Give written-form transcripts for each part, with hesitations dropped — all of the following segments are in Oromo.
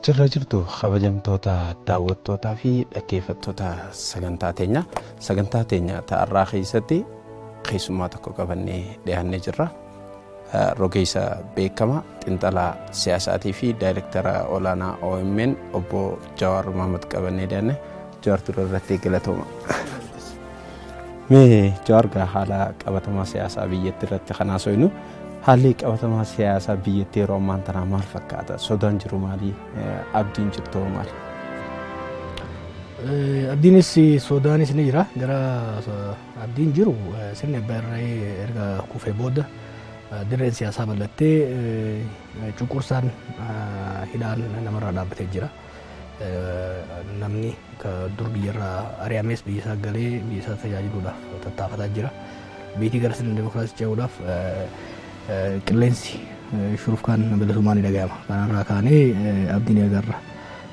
Jirra jirtu kabajamtoota daawwattootaa fi dhaggeeffattoota sagantaa teenya. Sagantaa teenya ta'arraa keessatti keessummaa tokko qabannee dhiyaannee jirra. Rogeessa beekamaa, xiinxalaa siyaasaatii fi daayirektara olaanaa OMN obbo Jawaar Mohaammed qabannee dhiyaanne. Jawaar, tura irratti galatooma. Mee Jawaar, gaa haala qabatamaa siyaasaa biyyattii irratti kan haasofnu, haalli qabatamaa siyaasaa biyyattii yeroo ammaan tanaa maal fakkaata? Sodaan jiru maali? Abdiin jirtu maali? Abdiinis sodaanis ni jira. Gara abdiin jiru, sirni abbaa irree erga kufee booda dirreen siyaasaa bal'attee, cunqursaan hidhaan namarraa dhaabbatee jira. Namni dur biyyarraa ari'ames biyya isaa galee biyya isaa tajaajiluudhaaf tattaafataa jira. Biyyi gara sirna dimokiraasii ce'uudhaaf qilleensi shurufkaan bilisummaa ni dhaga'ama. Kanarraa kaanee abdii ni agarra.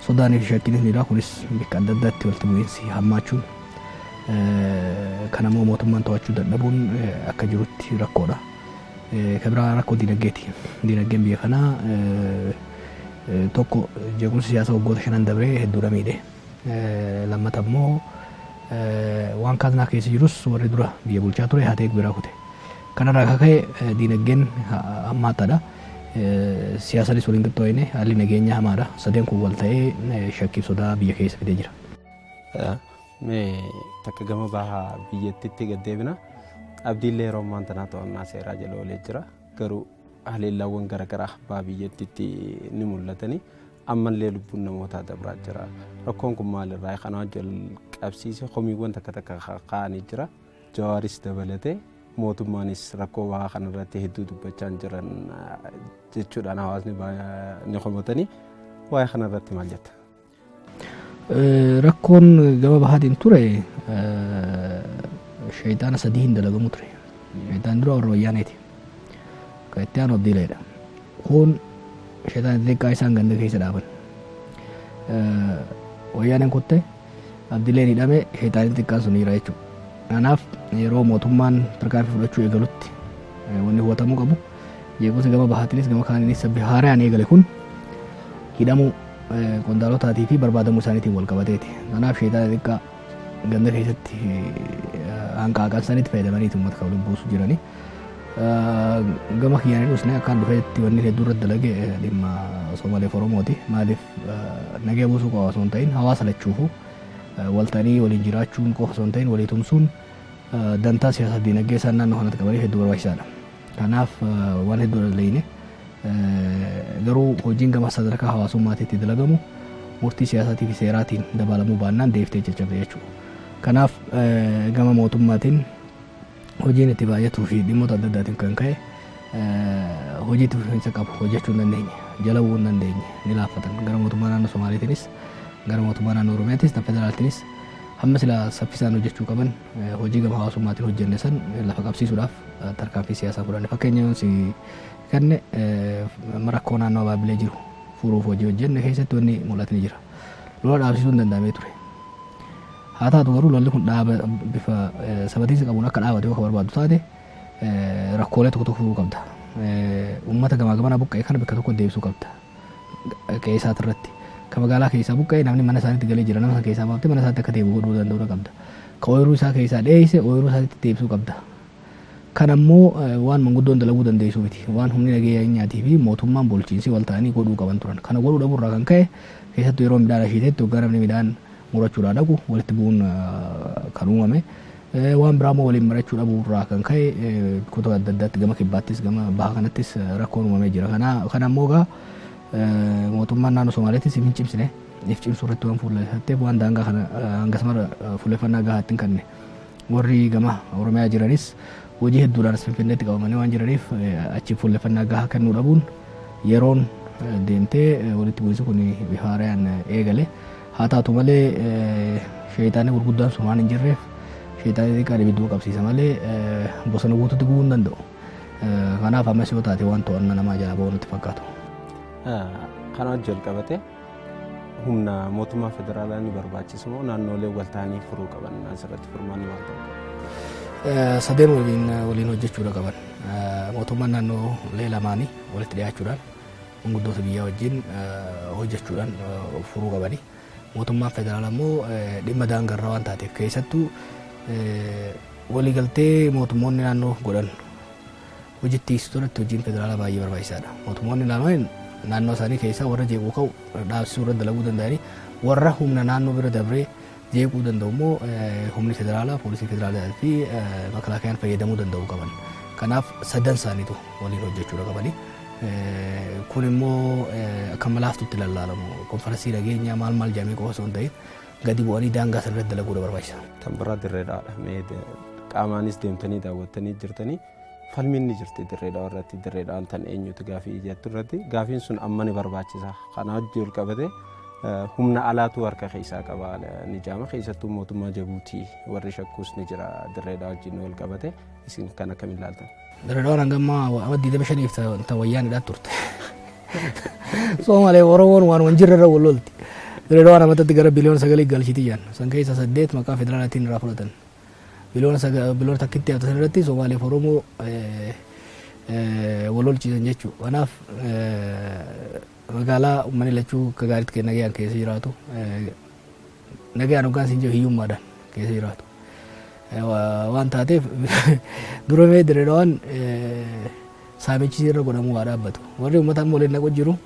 Sodaanii fi shakkiinis ni jira. Kunis bakka adda addaatti walitti bu'iinsi hammaachuun, kan ammoo mootummaan to'achuu dadhabuun akka jirutti rakkoodha. Kan biraa rakkoo dinagdeeti. Dinagdeen biyya kanaa tokko jeequmsi siyaasaa waggoota 5n dabree hedduudha miidhe. Lammata immoo waan kaaznaa keessa jirus warri dura biyya bulchaa ture hatee biraa kute. Kanarraa akka ka'e dinagdeen hammaataadha. Siyaasanis waliin qixxooyne, haalli nageenyaa hamaadha. Sadeen kun wal ta'ee shakkiif sodaa biyya keessa fidee jira. Mee takka gama bahaa biyyattiitti gad deebina. Abdiillee yeroo ammaan tanaa to'annaa seeraa jala oolee jira. Garuu haleellaawwan garaagaraa baha biyyattiitti ni mul'atanii. Ammallee lubbuun namootaa dabraa jira. Rakkoon kun maalirraa kana wajjin qabsiise? Komiiwwan takka takka kaa'anii jira. Jawaaris dabalatee mootummaanis rakkoo bahaa kanarratti hedduu dubbachaa jiran jechuudhaan hawaasni ni komatanii, waa'ee kanarratti maal jetta? Rakkoon gama bahaatiin ture shayxaana sadii hin dalagamu ture. Shayxaan dura warra Wayyaaneeti. Kan itti aanu Abdiileedha. Kun shayxaana xixiqqaa isaan ganda keessa dhaaban. Wayyaaneen kutte, Abdiileen hidhame, shayxaanni xiqqaan sun jira jechuudha. Kanaaf yeroo mootummaan tarkaanfii fudhachuu eegalutti wanni hubatamuu qabu, jeequmsi gama bahaatiinis gama kaaniinis sabbi haaraan eegale kun hidhamuu qondaalotaatii fi barbaadamuu isaaniitiin wal qabateeti. Kanaaf shayxaana xiqqaa ganda keessatti hanqaaqan sanitti fayyadamaniiti uummata kan waliin buusu jirani. Gama kiyyaan hin dhusne, akkaan dhufeetti wanni hedduu irratti dalage dhimma Somaaleef Oromooti. Maaliif, nagaya buusuu qofa osoo hin ta'in, hawaasa lachuufu walta'anii waliin jiraachuun qofa osoo hin ta'in, walii tumsuun dantaa siyaasaa dinagdee isaan naannoo kanatti qabaniif hedduu barbaachisaadha. Kanaaf waan hedduu dalagne, garuu hojiin gama sadarkaa hawaasummaatiitti dalagamu murtii siyaasaatii fi seeraatiin dabalamuu baannaan deeftee caccabde jechuudha. Kanaaf gama mootummaatiin hojiin itti baay'atuu fi dhimmoota adda addaatiin kan ka'e hojii itti fufiinsa qabu hojjechuu hin dandeenye, jala bu'uu hin dandeenye, ni laaffatan. Gara mootummaa naannoo Somaaliitiinis, gara mootummaa naannoo Oromiyaattis, tan federaalaatiinis hamma sila saffisaan hojjechuu qaban hojii gama hawaasummaatiin hojjenne san lafa qabsiisuudhaaf tarkaanfii siyaasaa fudhanne. Fakkeenya yoon si kenne, rakkoo naannoo Abaabilee jiru furuuf hojii hojjenne keessatti wanni mul'atu ni jira. Lola dhaabsisuun danda'amee ture. Haa taatu garuu, lolli kun dhaaba bifa sabatiinsa qabuun akka dhaabatu yoo ka barbaaddu taate, rakkoolee tokko tokko furuu qabda. Uummata gamaa gamana buqqa'e kana bakka tokko deebisuu qabda. Qe'ee isaati irratti. Ka magaalaa keessaa buqqa'e, namni mana isaaniitti galee jira. Nama sana keessaa baaftee mana isaatti akka deebi'u godhuu danda'uu qabda. Ka ooyiruu isaa keessaa dheeyse ooyiruu isaatti deebisuu qabda. Kan ammoo waan manguddoon dalaguu dandeessu miti. Waan humni nageenyaatii fi mootummaan bulchiinsi wal ta'anii godhuu qaban turan. Kana godhuu dhabuurraa kan ka'e, keessattuu yeroo midhaan ashiiteetti, waggaa namni midhaan murachuudhaa dhaqu walitti bu'uun kan uumame. Waan biraa immoo waliin marachuu dhabuurraa kan ka'e kutaa adda addaatti, gama kibbaattis gama baha kanattis rakkoon uumamee jira. Kana ammoo egaa mootummaan naannoo Somaaleettis hin cimsine. If cimsuu irratti waan fuulleeffatteef waan daangaa kana hangas mara fuulleeffannaa gahaa itti hin kenne. Warri gama Oromiyaa jiranis hojii hedduudhaan as Finfinneetti qabamanii waan jiraniif, achi fuulleffannaa gahaa kennuu dhabuun yeroon deemtee walitti bu'iinsi kun bifa haaraan eegale. Haa taatu malee, sheeyxaanni gurguddaan sun waan hin jirreef, sheeyxaanni xiqqaan ibidduma qabsiisa malee bosona guutuutti gubuu hin danda'u. Kanaaf ammas yoo taate waan to'annaa namaa jalaa ba'uu natti fakkaatu. Kana wajjin wal qabate, humna mootummaa federaalaa ni barbaachisu moo naannolee wal ta'anii furuu qaban? Asirratti furmaanni maal ta'uu qaba? Sadeen waliin hojjechuudha qaban. Mootummaan naannolee lamaanii walitti dhiyaachuudhaan manguddoota biyyaa wajjin hojjechuudhaan furuu qabani. Mootummaan federaalaa immoo dhimma daangarraa waan taateef keessattuu waliigaltee mootummoonni naannoo godhan hojiitti hiiksisuu irratti hojiin federaalaa baay'ee barbaachisaadha. Mootummoonni lamaan naannoo isaanii keessaa warra jeequu ka'u dhaabsisuu irratti dalaguu danda'anii warra humna naannoo bira dabree jeequu danda'u immoo humni federaalaa, poolisii federaalaa fi makalaakayaan fayyadamuu danda'uu qaban. Kanaaf sadan isaaniitu waliin hojjechuudha qabani. Kun immoo akka malaaftutti lallaalamu konferansii nageenyaa maal maal jedhamee qofa osoo hin ta'in gadi bu'anii daangaa sana irratti dalaguudha barbaachisa. Tan biraa Dirree Dhawaadha. Mee qaamaanis deemtanii daawwattanii jirtanii falmiin ni jirti Dirree Dhawaa irratti. Dirree Dhawaan tan eenyutu gaafii jettu irratti gaafiin sun amma ni barbaachisa. Kana hojii ol qabate humna alaatu harka keessaa qaba ni jaama. Keessattuu mootummaa Jabuutii warri shakkuus ni jira Dirree Dhawaa wajjin wal qabate. Isin kan akkamiin ilaaltan? Dirree Dhawaan hanga ammaa amma 25f ta wayyaanidhaan turte. Soomalee Oromoon waan jirre irra wal lolti. Dirree Dhawaan amatatti gara biliyoona 9 galchiti jedhan. San keessa 8 maqaa federaalaatiin irraa fudhatan. Biliyoona takkitti hafte san irratti Somaaleef Oromoo wal lolchiisan jechuudha. Kanaaf magaalaa uummanni lachuu akka gaariitti nagayaan keessa jiraatu, nagayaan hoggaan siin jiru hiyyummaadhaan keessa jiraatu waan taateef, duramee Dirree Dhawaan saamichi irra godhamuu haa dhaabbatu. Warri uummata amma waliin naqu jiru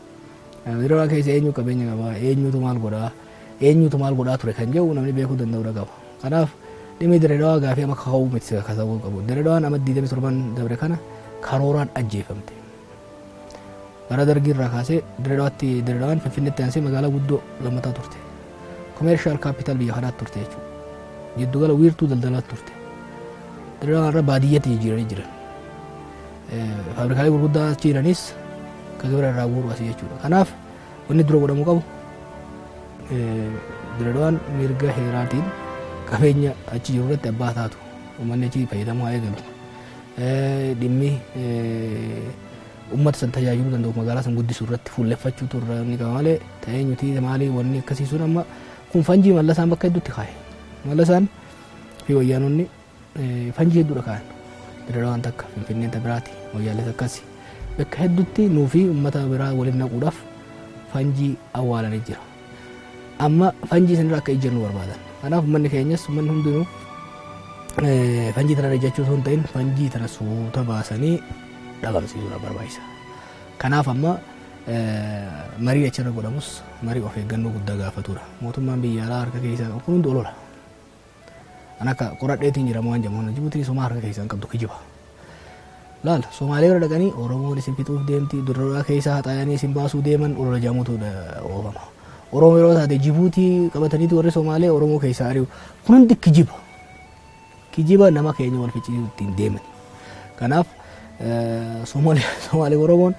Dirree Dhawaa keessa eenyu qabeenya qaba, eenyutu maal godhaa, eenyutu maal godhaa ture kan jedhu namni beekuu danda'udha qaba. Kanaaf dhimmi Dirree Dhawaa gaafii amma kaka'uu miti kaka'uu qabu. Dirree Dhawaan amma 27 dabre kana karooraan ajjeefamte. Bara Dargii irraa kaasee Dirree Dhawaatti, Dirree Dhawaan Finfinneetti aansee magaalaa guddoo lammataa turte. Commercial capital biyya kanaatti turte jechuudha. Giddugala wiirtuu daldalaatti turte. Dirree Dhawaa irra baadiyyatti jijjiiranii jiran. Faabirikaalee gurguddaa achi jiranis ka gibira irraa guuru asii jechuudha. Kanaaf wanni dura godhamuu qabu, Dirree Dhawaan mirga heeraatiin qabeenya achi jiru irratti abbaa taatu, uummanni achi fayyadamuu haa eegalu. Dhimmi uummata san tajaajiluu danda'u magaalaa san guddisuu irratti fuulleffachuutu irra inni qaba malee ta'ee nuti maalii wanni akkasii sun amma kun fanjii Mallasaan bakka hedduutti kaa'e. Mallasaan fi wayyaanonni fanjii hedduudha kaa'an. Dirree Dhawaan takka, Finfinneen ta biraati, Moyyaalee takkasi. Bakka hedduutti nuu fi uummata biraa waliin naquudhaaf fanjii awwaalanii jira. Amma fanjii sanirra akka ijjannu barbaadan. Kanaaf uummanni keenyas, uummanni hundinuu fanjii tanarra ijjachuu osoo hin ta'in fanjii tana suuta baasanii dhabamsiisuudha barbaachisa. Kanaaf amma marii achirra godhamus marii of eeggannoo guddaa gaafatudha. Mootummaan biyya alaa harka keessaa qabu kun hundi olola. An akka qoradheetiin jira waan jedhamu Jibuutiin somaa harka keessaa hin qabdu, kijiba. Laal, Somaalee bira dhaqanii Oromoon isin fixuuf deemti, Dirree keessaa haxaayanii isin baasuu deeman olola jedhamutu oofama. Oromoo yeroo taate Jibuutii qabataniitu warri Somaalee Oromoo keessaa ari'u. Kun hundi kijiba. Kijiba nama keenya wal ficcisiisuu ittiin deemani. Kanaaf Somaalee Oromoon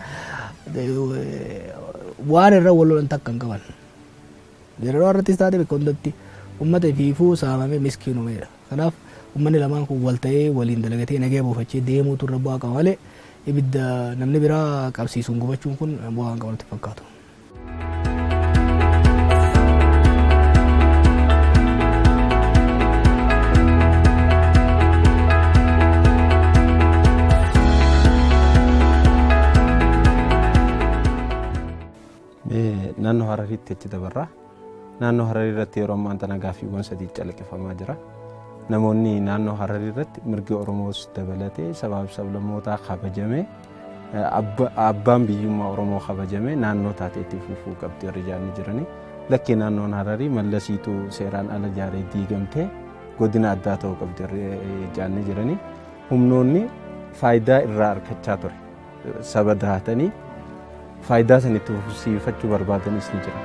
waan irra wal lolan takka hin qaban. Dirree irrattis taate bakka hundatti uummata ifiifuu saamamee miskiinomeedha. Kanaaf uummanni lamaan kun wal ta'ee waliin dalagatee nagaya buufachee deemuutu irra bu'aa qaba malee ibidda namni biraa qabsiisuun gubachuun kun bu'aa hin qabu natti fakkaatu. Naannoo Harariitti achi dabarraa. Naannoo Hararii irratti yeroo ammaan tana gaaffiiwwan sadii calaqqifamaa jira. Namoonni naannoo Hararii irratti mirgi Oromoos dabalatee sabaaf sablammootaa kabajamee, abbaan biyyummaa Oromoo kabajamee naannoo taateetti fufuu qabdi warri jaanni jiranii. Lakkee naannoon Hararii Mallasiitu seeraan ala ijaaree diigamtee godina addaa ta'uu qabdi warri jaanni jiranii. Humnoonni faayidaa irraa argachaa ture saba dahatanii faayidaa san itti fufsiifachuu barbaadanis ni jira.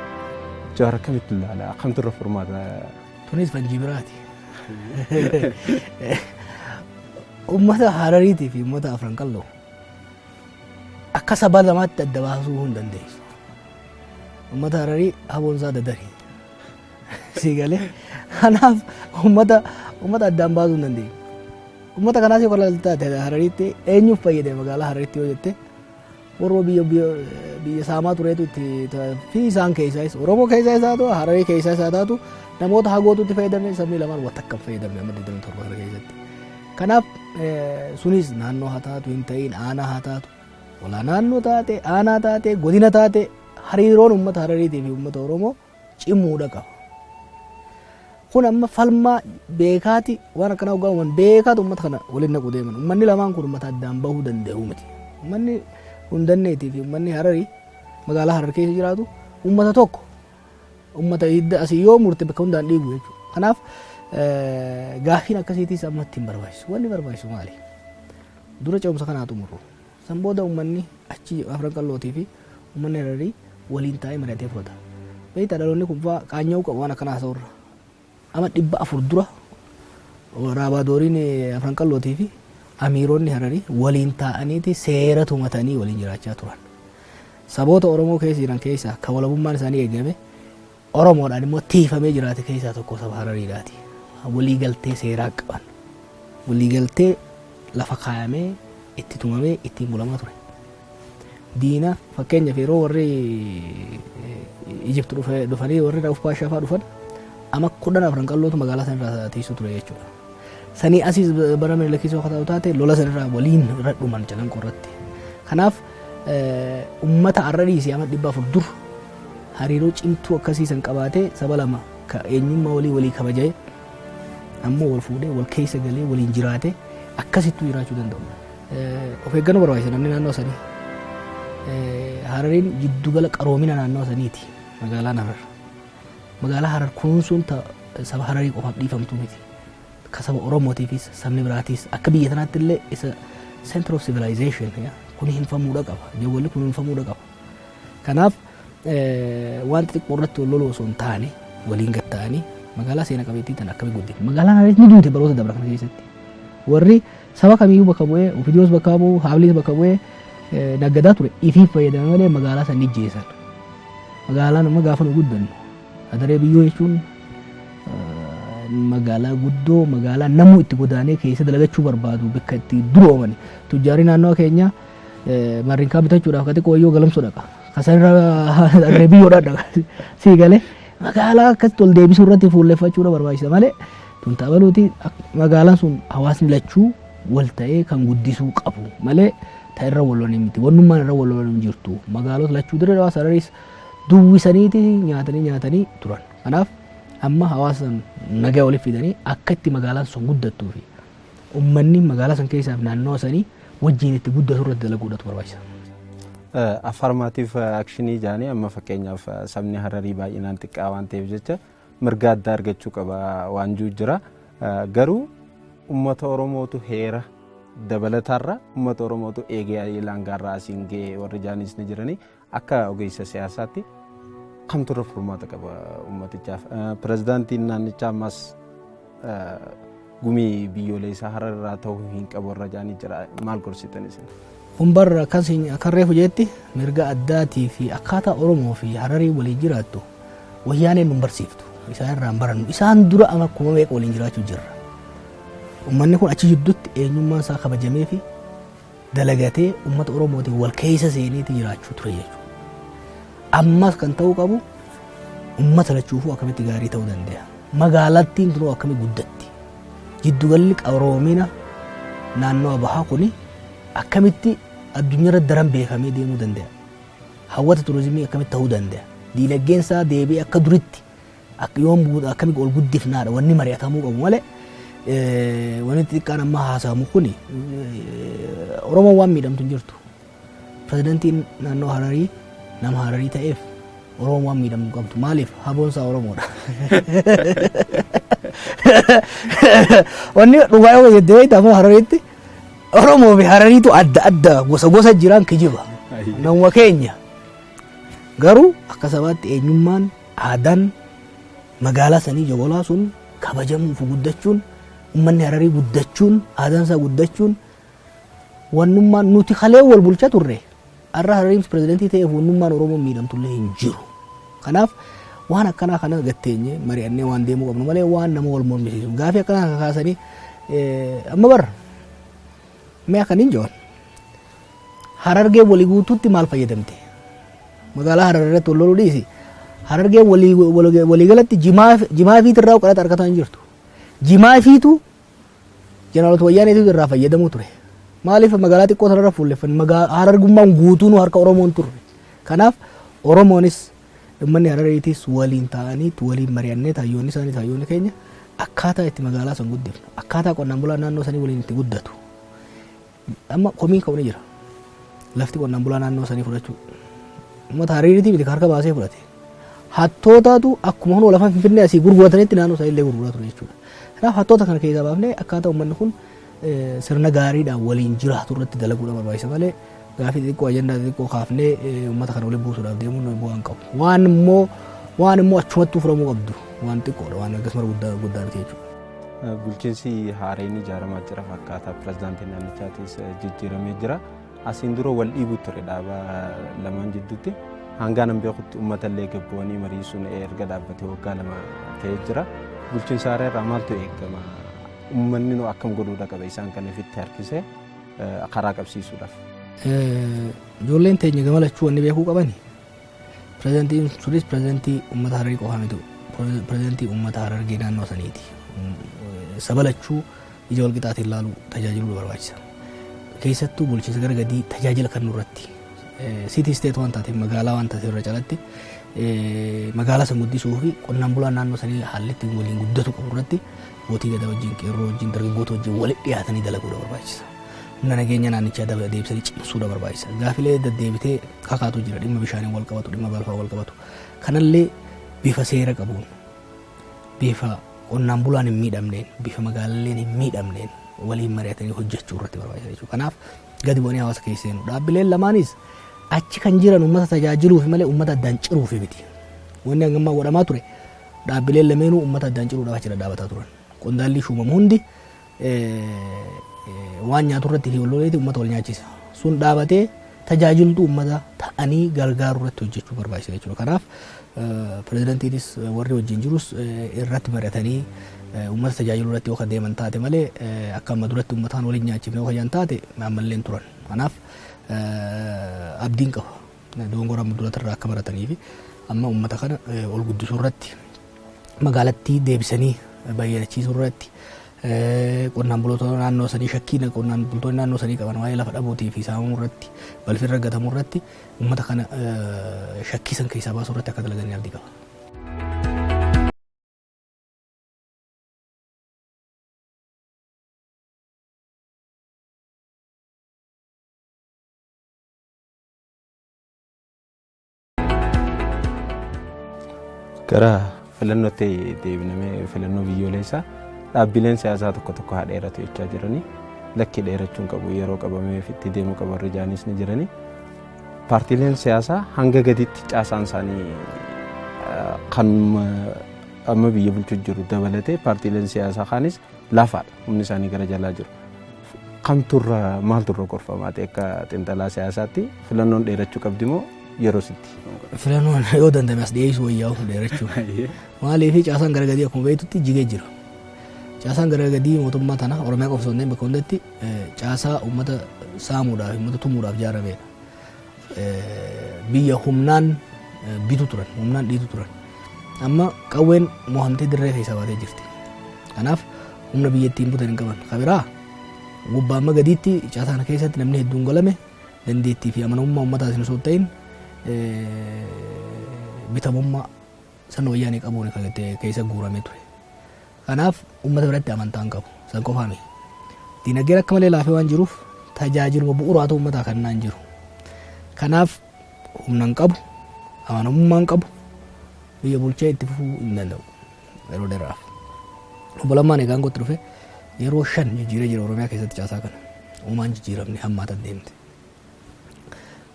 Jawaar akkamitti ilaala? Akkamtu irra furmaata? Tunis fanjii biraati. Uummata Harariitii fi uummata Afran Qalloo akka saba lamaatti adda baasuu hin dandeessu. Uummata Hararii haboonsaa dadari. Sii galee? Kanaaf uummata addaan baasuu hin dandeenyu. Uummata kanaas yoo kalaaltu taate Harariitti eenyuuf fayyade magaalaa Harariitti yoo jette, warra biyya saamaa tureetu itti fi isaan keessaayis, Oromoo keessaayis haa ta'u, Hararii keessaayis haa taatu, namoota hagootu itti fayyadame. Sabni lamaan waan takka hin fayyadamne amma 27 kana keessatti. Kanaaf sunis naannoo haa taatu, hin ta'in aanaa haa taatu, Walaa naannoo taate, aanaa taate, godina taate, hariiroon uummata Harariitii fi uummata Oromoo cimuudha qaba. Kun amma falmaa beekaati, waan akkanaa hoggaa uuman beekaatu uummata kana waliin naquu deeman. Uummanni lamaan kun uummata addaan bahuu danda'u miti. Uummanni Hundanneetii fi uummanni Hararii magaalaa Harar keessa jiraatu uummata tokko. Uummata hidda asii yoo murte bakka hundaan dhiigu jechuudha. Kanaaf gaaffiin akkasiitiis amma ittiin barbaachisu. Wanni barbaachisu maali? Dura ce'umsa kanaa xumurru. San booda uummanni achi Afran Qallootii fi uummanni Hararii waliin taa'ee mari'atee fudhata. Beektaa, dhaloonni kun fa'aa qaanya'uu qabu waan akkanaa haasa'urra. Ama 400 dura Raabaadooriin Afran Qallootii fi amiironni Hararii waliin taa'aniiti seera tumatanii waliin jiraachaa turan. Saboota Oromoo keessa jiran keessaa kan walabummaan isaanii eegame, Oromoodhaan immoo tiifamee jiraate keessaa tokko saba Harariidhaati. Waliigaltee seeraa qaban. Waliigaltee lafa kaayamee itti tumamee ittiin bulamaa ture. Diina, fakkeenyaaf, yeroo warri Ijipt dhufanii, warri Rauf Paashaa fa'aa dhufan, ama 10 Afran Qallootu magaalaa sanirraa tiisuu ture jechuudha. Sanii asiis bara Minilikii akka ta'u taate lola sanirraa waliin irra dhuman Calanqoo irratti. Kanaaf uummata har'a dhiisee ama 400 dur hariiroo cimtuu akkasii san qabaatee, saba lama ka eenyummaa walii walii kabajee, ammoo wal fuudhee, wal keessa galee waliin jiraate akkasittuu jiraachuu danda'u. Of eeggannoo barbaachisa namni naannoo sanii. Harariin jiddugala qaroomina naannoo saniiti magaalaan Harar. Magaalaa Harar kunuunsuun saba Hararii qofaaf dhiifamtu miti. Ka saba Oromootiifis sabni biraatiis akka biyya tanaatti illee isa center of civilization kun hinfamuudha qaba. Jawwalli kunuunfamuudha qaba. Kanaaf waan xixiqqoo irratti wal loluu osoo hin taane waliin gad ta'anii magaalaa seena qabeettii tana akkamii guddifna. Magaalaan Hararis ni duute baroota dabra kana keessatti. Warri saba kamiyyuu bakka bu'ee, Ofidiyoos bakka bu'u, Haabiliis bakka bu'ee naggadaa ture ifiif fayyadame malee magaalaa san ni jeesan. Magaalaan amma gaafa nu guddannu Adaree Biyyoo jechuun magaalaa guddoo, magaalaa namuu itti godaanee keessa dalagachuu barbaadu, bakka itti durooman. Tujjaarri naannoo keenyaa marrinkaa bitachuudhaaf ka xiqqoo wayyoo Galamsoo dhaqa. Ka sanirra Adaree Biyyoodhaan dhaqa. Sii galee magaalaa akkasitti ol deebisuu irratti fuulleffachuudha barbaachisa malee tun tabaluuti. Magaalaan sun hawaasni lachuu wal ta'ee kan guddisuu qabu malee ta irra wal lolan miti. Wannummaan irra wal lolan hin jirtu. Magaalota lachuu, Dirree Dhawaa, Hararis duwwisaniiti nyaatanii nyaatanii turan. Kanaaf amma hawaasa san nagaa walitti fidanii akka itti magaalaan sun guddattuu fi uummanni magaalaa san keessaa fi naannoo sanii wajjin itti guddatu irratti dalaguudhatu barbaachisa. Affirmative action jaanii amma fakkeenyaaf sabni Hararii baay'inaan xiqqaa waan ta'eef jecha mirga addaa argachuu qaba waan jiru jira. Garuu uummata Oromootu heera dabalataarra, uummata Oromootu eegee laangaarraa asiin ga'e warri jaanis ni jiranii. Akka ogeessa siyaasaatti kamtu irra furmaata qaba uummatichaaf? Pirezidaantiin naannichaa ammas gumii biyyoolessaa Harar irraa ta'uu hin qabu warra jaanii jira. Maal gorsitan isin? Kun barra akkan reefu jetti, mirga addaatii fi akkaataa Oromoo fi Hararii waliin jiraattu Wayyaaneen nun barsiiftu. Isaan irraa hin barannu. Isaan dura ama kuma meeqa waliin jiraachuu jirra. Uummanni kun achi jidduutti eenyummaan isaa kabajamee fi dalagatee uummata Oromootiin wal keessa seeneeti jiraachuu ture jechuudha. Ammas kan ta'uu qabu uummata lachuufuu akkamitti gaarii ta'uu danda'a? Magaalattiin tunuu akkamitti guddatti? Jiddugalli qaroomina naannoo bahaa kuni akkamitti addunyaarra daran beekamee deemuu danda'a? Hawwata turizimii akkamitti ta'uu danda'a? Diinagdeen isaa deebi'ee akka duritti yoom akkamitti ol guddifnaadha wanni mari'atamuu qabu malee, wanni xixiqqaan amma haasamu kuni Oromoon waan miidhamtu hin jirtu. Pirezidantiin naannoo Hararii nama Hararii ta'eef Oromoon waan miidhamtu qabdu. Maaliif? Haboon isaa Oromoodha. Wanni dhugaa yoo jettee beektaa, ammoo Harariitti Oromoo fi Harariitu adda adda, gosa gosa jiraan kijiba. Namuma keenya. Garuu akka sabaatti eenyummaan, aadaan magaalaa sanii Jogolaa sun kabajamuu fi guddachuun, uummanni Hararii guddachuun, aadaan isaa guddachuun, wannummaan nuti kalee wal bulchaa turre har'a Harariin pirezidantii ta'eef wannummaan Oromoon miidhamtullee hin jiru. Kanaaf waan akkanaa kana gatteenye mari'annee waan deemuu qabnu malee waan nama wal mormisiisu. Gaafii akkanaa kan kaasanii amma bara mee akka hin jiran, Harargee walii guutuutti maal fayyadamte? Magaalaa Harar irratti wal loluu dhiisi. Harargee walii galatti jimaa fiitirraa qalaxa argataa hin jirtu. Jimaa fiitu jeneraalota Wayyaaneetu irraa fayyadamuu ture. Maaliif magaalaa xiqqoo sanarra fuulleffanne? Harargummaan guutuun harka Oromoon turre. Kanaaf Oromoonis uummanni Harariitis waliin ta'anii waliin mari'annee, hayyoonni isaanii, hayyoonni keenya, akkaataa itti magaalaa san guddifnu, akkaataa qonnaan bulaan naannoo sanii waliin itti guddatu. Amma komiin ka'u ni jira. Lafti qonnaan bulaa naannoo sanii fudhachuu. Uummata Harariitii miti harka baasee fudhate. Hattootaatu akkuma hunoo lafa Finfinnee asii gurguratanitti naannoo sanii illee gurguraa ture jechuudha. Kanaaf hattoota kana keessaa baafnee akkaataa uummanni kun sirna gaariidhaan waliin jiraatu irratti dalaguudha barbaachisa malee, gaafii xixiqqoo, ajandaa xixiqqoo kaafnee uummata kana waliin buusuudhaaf deemuun bu'aa hin qabu. Waan immoo achumattuu furamuu qabdu, waan xiqqoodha, waan akkasuma guddaa guddaa miti jechuudha. Bulchiinsi haareen ijaaramaa jira fakkaata. Pirezidaantiin naannichaatis jijjiiramee jira. Asiin dura wal dhiibuu ture dhaaba lamaan jidduutti. Hangaan nan beekutti uummata illee gabbu'anii marii sun erga dhaabbatee waggaa 2 ta'ee jira. Bulchiinsa haaraa irraa maaltu eegama? Uummanni nu akkam godhuudha qaba isaan kana ofitti harkisee karaa qabsiisuudhaaf? Ijoolleen teenya gama lachuu wanni beekuu qabani. Pirezidaantiin sunis pirezidaantii uummata Hararii qofaa miti. Pirezidaantii uummata Harargee naannoo saniiti. Saba lachuu ija wal qixaatiin ilaaluu, tajaajiluu barbaachisa. Keessattuu bulchiinsa gara gadii tajaajila kennuu irratti, city state waan taateef, magaalaa waan taateef, irra calatti magaalaa san guddisuu fi qonnaan bulaan naannoo sanii haalli ittiin waliin guddatu qabu irratti abbootii gadaa wajjin, qeerroo wajjin, dargaggoota wajjin walitti dhiyaatanii dalaguudha barbaachisa. Humna nageenya naannichaa deebisanii cimsuudha barbaachisa. Gaafilee deddeebitee kakaatu jira, dhimma bishaaniin wal qabatu, dhimma balfaa wal qabatu. Kanallee bifa seera qabuun, bifa qonnaan bulaan hin miidhamneen, bifa magaalalleen hin miidhamneen waliin mari'atanii hojjechuu irratti barbaachisa jechuudha. Kanaaf gadi bu'anii hawaasa keessa seenu. Dhaabbileen lamaanis achi kan jiran uummata tajaajiluuf malee uummata addaan ciruuf miti. Wanni hangammaa godhamaa ture, dhaabbileen lameenuu uummata addaan ciruudhaaf achi dhadhaabataa turan. Qondaalli shuumamu hundi waan nyaatu irratti fi walloleeti uummata wal nyaachisa. Sun dhaabatee tajaajiltuu uummata ta'anii gargaaruu irratti hojjechuu barbaachisa jechuudha. Kanaaf pirezidantiinis warri wajjin jirus irratti mari'atanii uummata tajaajiluu irratti yoo kan deeman taate malee, akka amma duratti uummataan waliin nyaachifne yoo kan taate ammallee hin turan. Kanaaf abdiin qaba. Dogongora amma duratti irraa akka baratanii fi amma uummata kana ol guddisuu irratti, magaalattii deebisanii bayyanachiisuu irratti, qonnaan bultoota naannoo sanii, shakkii qonnaan bultoonni naannoo sanii qaban waa'ee lafa dhabuutii fi saamamuu irratti, balfi irra gatamuu irratti, uummata kana shakkii san keessaa baasuu irratti akka dalaganii abdii qaba. Gara filannootti deebinamee, filannoo biyyoolessaa, dhaabbileen siyaasaa tokko tokko haa dheeratu jechaa jiranii, lakki dheerachuun qabu, yeroo qabameef itti deemuu qaba warri jaanis ni jiranii. Paartiileen siyaasaa hanga gaditti caasaan isaanii, kan amma biyya bulchuu jiru dabalatee paartiileen siyaasaa kaanis laafaadha, humni isaanii gara jalaa jiru. Kamturra maalturra gorfamaa ta'e akka xiinxalaa siyaasaatti, filannoon dheerachuu qabdi moo yeroo sitti? Filannoon yoo danda'ame as dhiyeessuu wayyaa'u dheerachuu. Maaliif, caasaan gara gadii akkuma beektutti jigee jira. Caasaan gara gadii mootummaa tana Oromiyaa qofa osoo hin ta'in bakka hundatti caasaa uummata saamuudhaaf, uummata tumuudhaaf ijaaramedha. Biyya humnaan bitu turan, humnaan dhiitu turan. Amma qawween mohamtee dirree keessaa baatee jirti. Kanaaf humna biyyattiin butan hin qaban. Kabiraa gubbaa amma gadiitti caasaa kana keessatti namni hedduun galame dandeettii fi amanamummaa uummataatiin osoo hin ta'in bitamummaa sirna Wayyaanee qabuun kan keessa guuramee ture. Kanaaf uummata biratti amantaa hin qabu. San qofaa miti. Dinagdeen akka malee laafee waan jiruuf tajaajiluma bu'uuraatu uummataa kennaa hin jiru. Kanaaf humna hin qabu, amanamummaa hin qabu, biyya bulchee itti fufuu hin danda'u yeroo dheeraaf. Obbo Lammaan egaa aangootti dhufe yeroo 5 jijjiiree jira Oromiyaa keessatti caasaa kana. Uumaan jijjiiramni hammaatan deemte.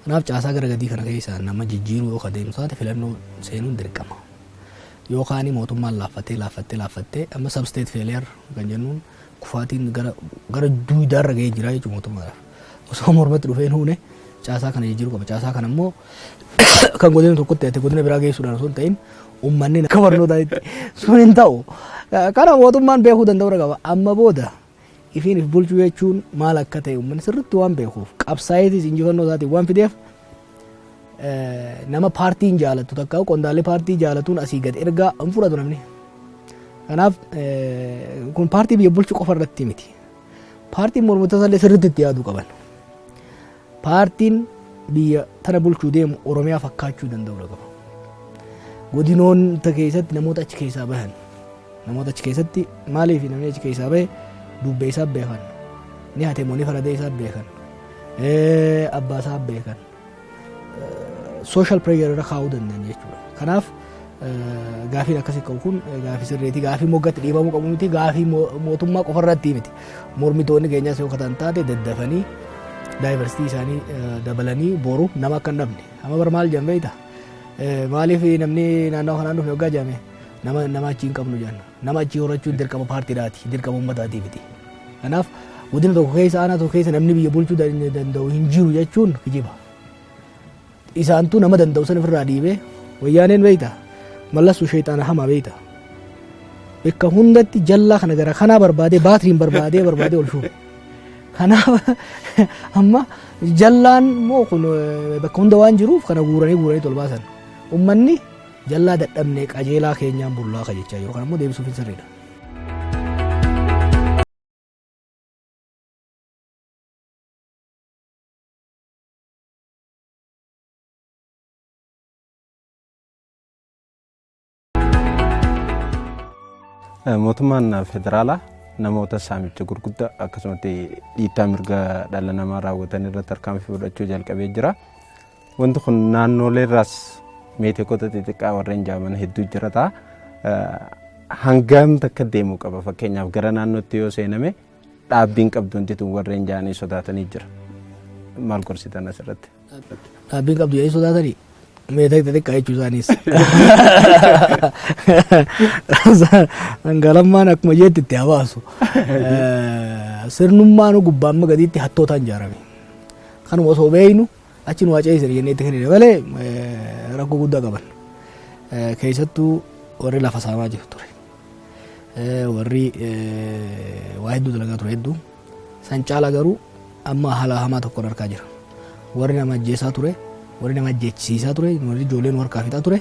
Kanaaf caasaa gara gadii kana keessaa nama jijjiiruu yoo adeemsu taate filannoo seenuun dirqama. Yookaan mootummaan laaffattee laaffattee laaffattee amma substate failure kan jennuun kufaatiin gara duudaarra gahee jira jechuudha mootummaadhaaf. Osoo mormatti dhufee hin huune caasaa kana jijjiiruu qaba. Caasaa kana immoo kan godina tokkotti ati godina biraa geessuudhaan osoo hin ta'in, uummanni akka barnootaatti sun hin ta'u. Kana mootummaan beekuu danda'uu qaba. Amma booda ifiin if bulchuu jechuun maal akka ta'e uummanni sirriitti waan beekuuf, qabsaa'eetis injifannoo isaatiin waan fideef, nama paartiin jaalattu takka qondaalli paartii jaalatuun asii gad ergaa hin fudhatu namni. Kanaaf kun paartii biyya bulchu qofa irratti miti. Paartiin mormitoota illee sirriitti itti yaaduu qaban. Paartiin biyya tana bulchuu deemu Oromiyaa fakkaachuu danda'uu qaba. Godinoota keessatti namoota achi keessaa bahan, namoota achi keessatti, maaliif namni achi keessaa bahe dubbee isaa beekan, ni hatemoo ni faradee isaa beekan, abbaa isaa beekan, social pressure irra kaa'uu danda'an jechuudha. Kanaaf gaafiin akkasii qabu kun gaafii sirriiti. Gaafii moggatti dhiibamuu qabu miti. Gaafii mootummaa qofarratti miti. Mormitoonni keenyas yoo katan taate daddafanii diversity isaanii dabalanii boru nama akka hin dhabne. Amma bar maal jedhan beektaa? Maaliif namni naannoo kanaan dhufe waggaa jedhame, nama achii hin qabnu jenna. Nama achii horachuun dirqama paartiidhaati. Dirqama uummataati miti. Kanaaf godina tokko keessa, aanaa tokko keessa namni biyya bulchuu danda'u hin jiru jechuun kijiba. Isaantuu nama danda'u san ofirraa dhiibee wayyaaneen beektaa? Mallasuu sheexaana hamaa beektaa? Bakka hundatti jallaa kana gara kanaa barbaadee, baatiriin barbaadee barbaadee ol shuuba. Kanaaf amma jallaan immoo kun bakka hunda waan jiruuf kana guuranii guuranii ol baasan. Uummanni jallaa dadhabnee qajeelaa keenyaan bullaa ka jechaa jiru. Kana immoo deebisuuf hin sirriidha. Mootummaan federaalaa namoota saamicha gurguddaa akkasumatti dhiittaa mirga dhala namaa raawwatan irratti tarkaanfii fudhachuu jalqabee jira. Wanti kun naannolee irraas meetekota xixiqqaa warreen jaaman hedduu jira ta'a. Hangam takka deemuu qaba? Fakkeenyaaf gara naannootti yoo seename dhaabbiin qabdu wanti tun warreen jaanii sodaatanii jira. Maal gorsitan asirratti? Dhaabbiin qabdu jedhanii sodaatanii meetek xixiqqaa jechuu isaaniis. Dhangalammaan akkuma jeetti itti haa baasu. Sirnummaan gubbaa amma gadiitti hattootaan ijaarame. Kanuma osoo beeknu achi nu haa ceesisan jennee itti kennine malee rakkoo guddaa qaban. Keessattuu warri lafa saamaa jiru ture. Warri waa hedduu dalagaa ture hedduu. San caala garuu amma haala hamaa tokkoon argaa jira. Warri nama ajjeesaa ture, warri nama ajjeechisiisaa ture, warri ijoolleen harkaa fixaa ture,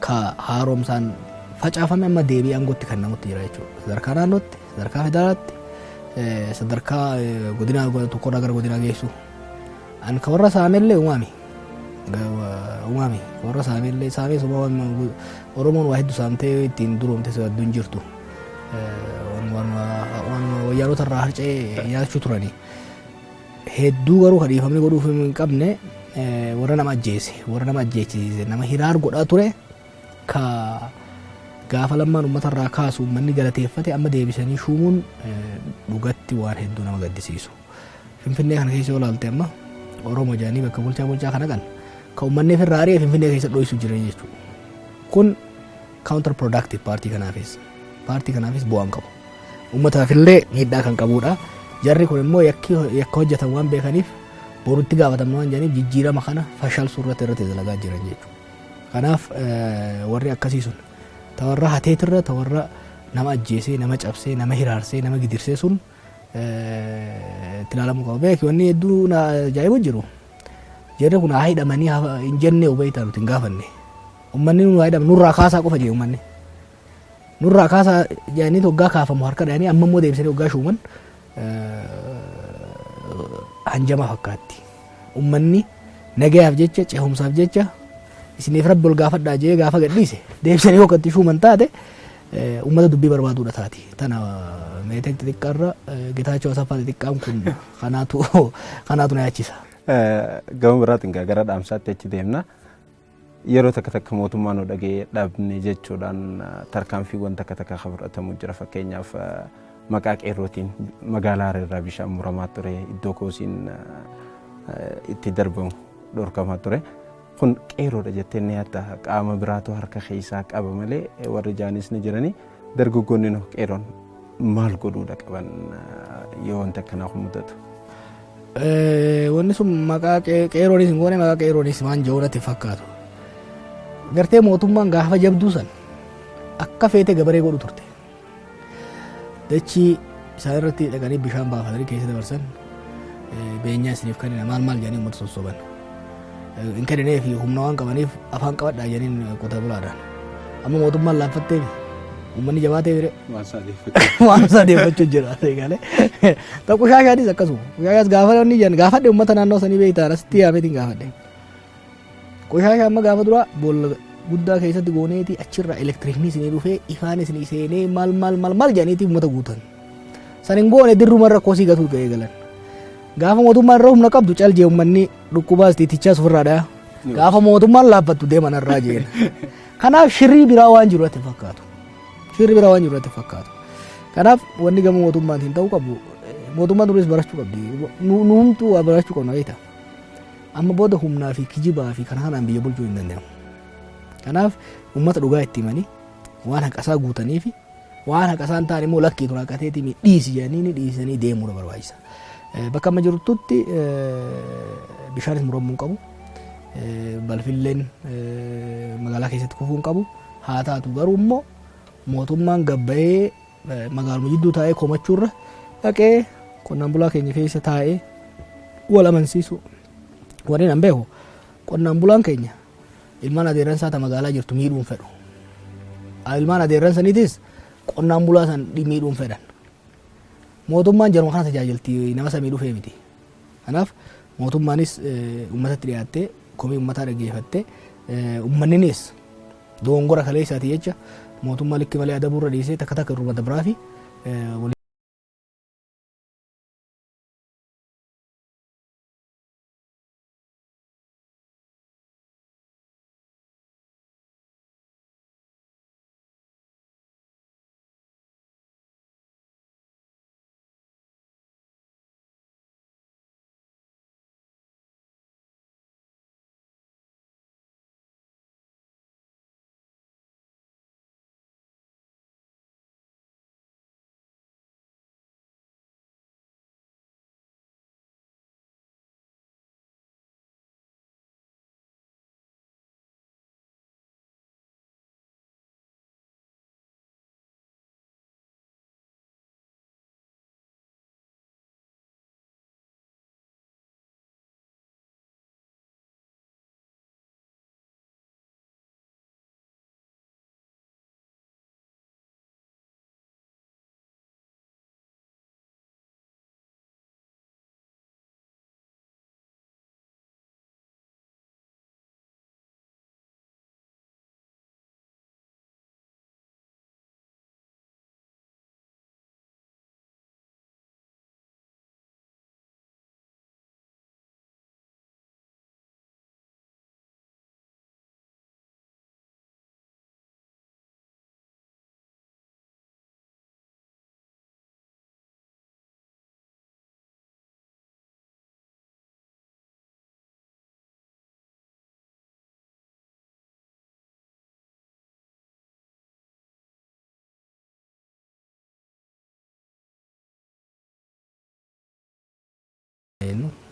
ka haaromsaan facaafame amma deebi'ee aangootti kan namutti jira jechuudha. Sadarkaa naannootti, sadarkaa federaalaatti, sadarkaa godinaa tokkorraa gara godinaa geessu. An ka warra saamellee uumame. Uumame. Warra saamellee saamee suma Oromoon waa hedduu saamtee ittiin duroomte hedduu hin jirtu. Waan wayyaanota irraa harca'ee nyaachuu turanii. Hedduu garuu kan dhiifamni godhuuf hin qabne warra nama ajjeese, warra nama ajjeechisiise, nama hiraar godhaa ture ka gaafa Lammaan uummata irraa kaasu uummanni galateeffate amma deebisanii shuumuun dhugatti waan hedduu nama gaddisiisu. Finfinnee kana keessa yoo ilaalte amma Oromoo jedhanii bakka bulchaa bulchaa kana kan ka uummanni ofirraa ari'e Finfinnee keessa dho'isu jiran jechuudha. Kun counter productive paartii kanaafis. Paartii kanaafis bu'aa hin qabu. Uummataafillee miidhaa kan qabudha. Jarri kun immoo yakka hojjetan waan beekaniif borutti gaafatamna waan jedhaniif jijjiirama kana fashalsuu irratti dalagaa jiran jechuudha. Kanaaf warri akkasii sun ta warra hateetirra, ta warra nama ajjeesee, nama cabsee, nama hiraarsee, nama gidirsee sun itti ilaalamuu qaba. Beeki, wanni hedduu na ajaa'ibu jiru. Jarri kun haa hidhamanii hin jennee hubataa nuti hin gaafanne. Uummanni nu haa hidhamu, nurraa kaasaa qofa jee uummanni. Nurraa kaasaa jedhanii hoggaa kaafamu harka dhahanii amma immoo deebisanii hoggaa shuuman hanjama fakkaatti. Uummanni nagayaaf jecha, cehumsaaf jecha isiniif rabbi ol gaafadhaa jee gaafa gadhiise deebisanii hokkatti shuuman taate uummata dubbii barbaaduudha taati. Tana meetek xixiqqaarra Getaachoo Asaffaa xixiqqaan kun kanaatu na yaachisa. Gama biraatiin gara dhaamsaatti achi deemna. Yeroo takka takka mootummaa nu dhagee dhabne jechuudhaan tarkaanfiiwwan takka takka kan fudhatamu jira. Fakkeenyaaf maqaa qeerrootiin magaalaa Hareerraa bishaan muramaa ture, iddoo koosiin itti darbamu dhorkamaa ture. Kun qeerroodha jettee ni yaadda? Qaama biraatu harka keessaa qaba malee warri jaanis ni jiranii. Dargaggoonni nu qeerroon maal godhuudha qaban yoo wanti akkanaa kun mudatu? Wanni sun maqaa qeerroonis hin goone, maqaa qeerroonis waan jiru natti fakkaatu. Gartee mootummaan gaafa jabduu san akka feete gabaree godhu turte. Dachii isaan irratti dhaqanii bishaan baafatanii keessa dabarsan, beenyaa isiniif kennina maal maal jedhanii uummata sossoban. Hin kennineef, humna waan qabaniif afaan qabadhaa jedhaniin qote bulaadhaan. Amma mootummaan laaffatteef Uummanni jabaatee bire Waan isaa deeffachuu. Waan isaa deeffachuu jira eegale. Ta qushaashaanis akkasuma. Qushaashaas gaafa inni jedhan gaafadhe uummata naannoo sanii beektaan asitti yaameetiin gaafadhe. Qushaashaa amma gaafa dura boolla guddaa keessatti gooneeti achirraa elektiriikni isinii dhufee ifaan isinii seenee maal maal maal maal jedhaniiti uummata guutan. San hin goone dirruma irra kosii gatuu eegalan. Gaafa mootummaan irra humna qabdu cal jee uummanni dhukkubaas tiitichaas ofirraa dhaya. Gaafa mootummaan laaffattu deeman irraa jeen. Kanaaf shirrii biraa waan jiru natti hin fakkaatu. Shirri biraa waan jiru natti hin fakkaatu. Kanaaf wanni gama mootummaatiin ta'uu qabu mootummaan duris barachuu qabdi. Nuumtuu waa barachuu qabna beektaa. Amma booda humnaa fi kijibaa fi kana kanaan biyya bulchuu hin danda'amu. Kanaaf uummata dhugaa itti himanii waan haqasaa guutanii fi waan haqasaa hin taane immoo lakkii tun haqateetii mi dhiisi jedhanii ni dhiisanii deemuudha barbaachisa. Bakka amma jirtutti bishaanis muramuu hin qabu. Balfilleen magaalaa keessatti kufuu hin qabu. Haa taatu garuu immoo mootummaan gabbayee magaaluma jidduu taa'ee komachuurra dhaqee qonnaan bulaa keenya keessa taa'ee wal amansiisuu. Warreen an beeku qonnaan bulaan keenya ilmaan adeerransaa ta magaalaa jirtu miidhuu hin fedhu. Ilmaan adeerran saniitis qonnaan bulaa san miidhuu hin fedhan. Mootummaan jaruma kana tajaajilti nama samii dhufee miti. Kanaaf mootummaanis uummatatti dhiyaattee komii uummataa dhaggeeffattee uummanninis dogongora kaleessaati jecha mootummaa likki malee adabuurra dhiisee takka takka irruma dabraa fi walii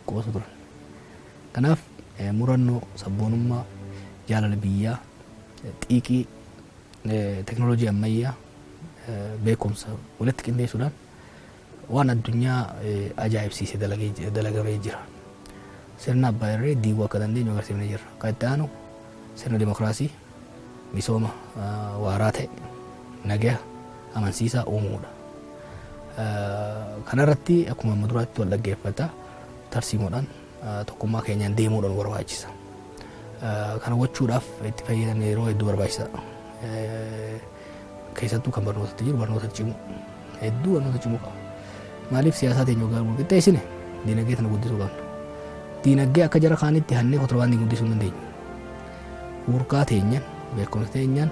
qoosa turan. Kanaaf murannoo, sabboonummaa, jaalala biyyaa, xiiqii, teknooloojii ammayyaa, beekumsa walitti qindeessuudhaan waan addunyaa ajaa'ibsiise dalagamee jira. Sirna abbaa irree diiguu akka dandeenyu agarsiifnee jirra. Kan itti aanu sirna dimokiraasii, misooma waaraa ta'e, nagaya amansiisaa uumuudha. Kanarratti akkuma amma duraatti wal dhaggeeffata tarsiimoodhaan tokkummaa keenyaan deemuudha nu barbaachisa. Kana gochuudhaaf itti fayyadamne yeroo hedduu barbaachisaadha. Keessattuu kan barnootatti jiru barnoota cimuu hedduu barnoota cimuu qaba. Maaliif siyaasaa teenya waggaa wal qixxeessine diinagdee tana guddisuu qabna. Diinagdee akka jara kaanitti hannee kontirbaandii guddisuu hin dandeenyu. Hurkaa teenyan beekumsa teenyaan